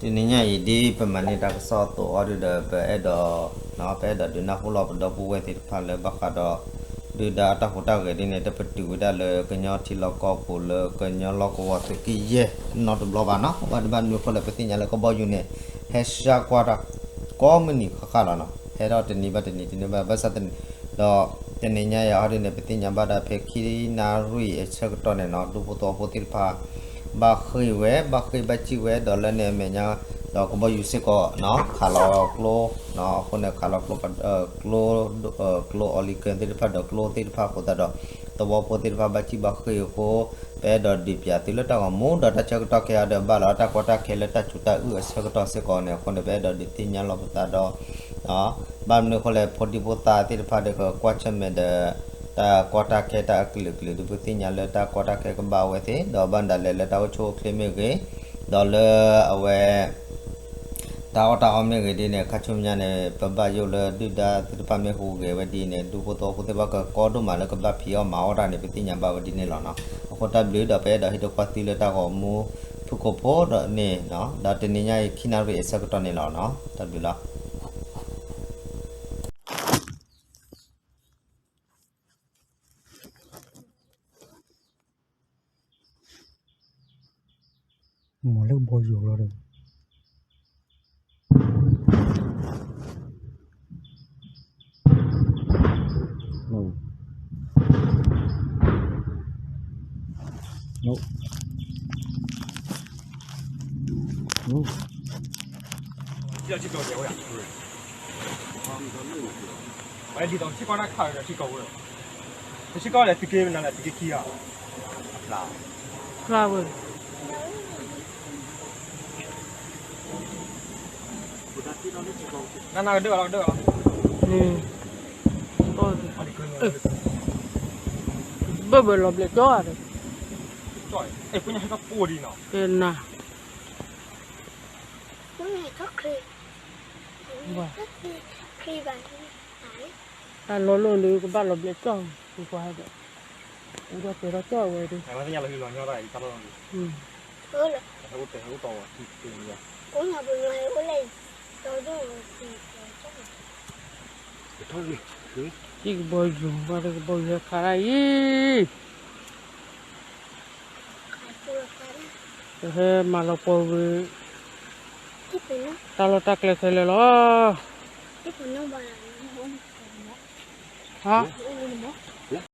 တနံၤညါအံၤ ဒ်ပမၤန့ၢ်တၢ်ကစီၣ်အသိးအီၤဒုဒီး ပအဲၣ်ဒိး ပအဲၣ်ဒိးဒုးနၢ်ဟူလီၤပဒီပုၢ်ဝဲၢ်သ့ၣ်တဖၣ်လၢဘၣ်ဃးဒီး ဒုၣ်ဒါအတၢ်ဟူးတၢ်ဂဲၤဒ်န့ၣ် တပတုာ်ဝဲဒၣ်လၢကညီထံလီၢ်ကီၢ်ပူၤလၢကညီလီၢ်ကဝီၤသုးကယဲၢ်နီတဘျီဘၣ်နီၤ. ဘၣ်တဘၣ်မနုၤအဃိလဲၣ် ပသ့ၣ်ညါလၢကဘီယူၤန့ၣ် ဟဲဆှၢကွၢ်တၢ် ကိးမုၢ်နံၤဃၣ်ဃၣ်လီၤနီၤ. ဟဲထီၣ်တနံၤဘၣ်တနံၤ တနံၤဘၣ်ဘၣ်ဆၣ်တနံၤ ဒီးတနံၤညါအံၤအီၤဒ်န့ၣ် ပသ့ၣ်ညါဘၣ်ဒၣ်ဖဲခံနၣ်ရံၣ်အဆၢကတီၢ်န့ၣ်နီၤ ဒူဖိသဝီဖိသ့ၣ်တဖၣ် ဘၣ်ဃ့ၢ်ဝဲ ဘၣ်ဃ့ၢ်ဘၣ်စံၣ်ဝဲ ဒီးလၢန့ၣ်အမဲာ်ညါ ဒီးကဘီယူၤစ့ၢ်ကီးနီၤ ခးလီၤကျိ အဃိန့ၣ် ခးလီၤကျိ ကျိ ကျိ oxygen သ့ၣ်တဖၣ်ဒီးကျိသ့ၣ်တဖၣ်အဃိသတးဒီး သဝီဖိသ့ၣ်တဖၣ်ဘၣ်စံၣ်ဘၣ်ဃ့ၢ်အဃိ ပအဲၣ်ဒိးဒုးပၠးသုလၢတၢ်ဂီၤမူ ဒီးတၢ်ဆၢကတီၢ်ခဲအံၤဒီး ဘၣ်လီၤတၢ်ကီတၢ်ခဲလၢတၢ်စူၤတၢ်အုၣ်အဆၢကတီၢ်စ့ၢ်ကီးန့ၣ် အဃိန့ၣ် ပအဲၣ်ဒိးဒုးသ့ၣ်ညါလီၤပသးဒီး ဘၣ်မနုၤအဃိလဲၣ် ဖိဒံဖိသၣ်သ့ၣ်တဖၣ်ဒီး ကကွၢ်ဆၢၣ်မဲာ်ဒီး တၢ်ကီတၢ်ခဲတၢ်အကလုာ်ကလုာ် ဒ်ပသ့ၣ်ညါလၢတၢ်ကီတၢ်ခဲကဘၣ်ဝဲသ့ၣ် ဒီးဘၣ်ဒၣ်လဲာ်လၢတၢ်အိၣ်ဆူၣ်အိၣ်ချ့မ့ၢ်ဂ့ၤ ဒီးလၢအဝဲ တၢ်အီၣ်တၢ်အီမ့ၢ်ဂ့ၤဒ်န့ၣ် ခါဆူညါန့ၣ် ပဘၣ်ယိၣ်လၢဒုၣ်ဒါသ့ၣ်တဖၣ်မ့ၢ်ဟူးဂဲၤဝဲဒ်န့ၣ် ဒူဖိသဝီဖိသ့ၣ်တဖၣ်ကကီဒိၣ်မးလၢကဘၣ်ဖံးအီၣ်မၤအီၣ်တၢ်န့ၣ် ပသ့ၣ်ညါဘၣ်ဝဲဒ်န့ၣ်လီၤနီၤ. အဃိတၢ်ဘျုးဒီး ပအဲၣ်ဒိးဟ့ၣ်ဒိးကွၢ်သုလၢတၢ်ဂီၤမူ ဖုၣ်ကိာ်ဖိဒီးန့ၣ် ဒီးတနံၤညါအံၤ ခံနၣ်ရံၣ်အဆၢကတီၢ်န့ၣ်လီၤနီၤ. တၢ်ဘျုးလီၤ. မၤလၢကဘီယူၤလီၤဒီး လံာ်တီၤဆံကီၢ်တၢ်ခးဝဲဒီးဆံကီၢ်ဝဲ, တဆံကီၢ်လဲၣ် သုးက့နၤလဲၣ် သုးက့ခံဂၤ, ဖျါဝဲ, နနကဒၢလီၤ ကဒၢလီၤ, ဘၣ်ဘၣ်လီၤဘျဲၣ်ကၠီ, ကဲနၤ, တၢ်လီၢ်လီၢ်န့ၣ် ကဘၣ်လီၤဘျဲၣ်ကၠီ, ကွၢ်ဒီး, အူဒီးတဲထီၣ်ကၠီဝဲဒီး, ဟဲကဘီယူၤဘၣ်ဒီးကဘီယူၤဟဲခးဒၣ်အံၤ, ပဟဲမၤလီၤပှီၢ်ဝဲ, တၢ်လီၢ်တၢ်ကျဲခဲလၢာ်လီၤ. ဟါ,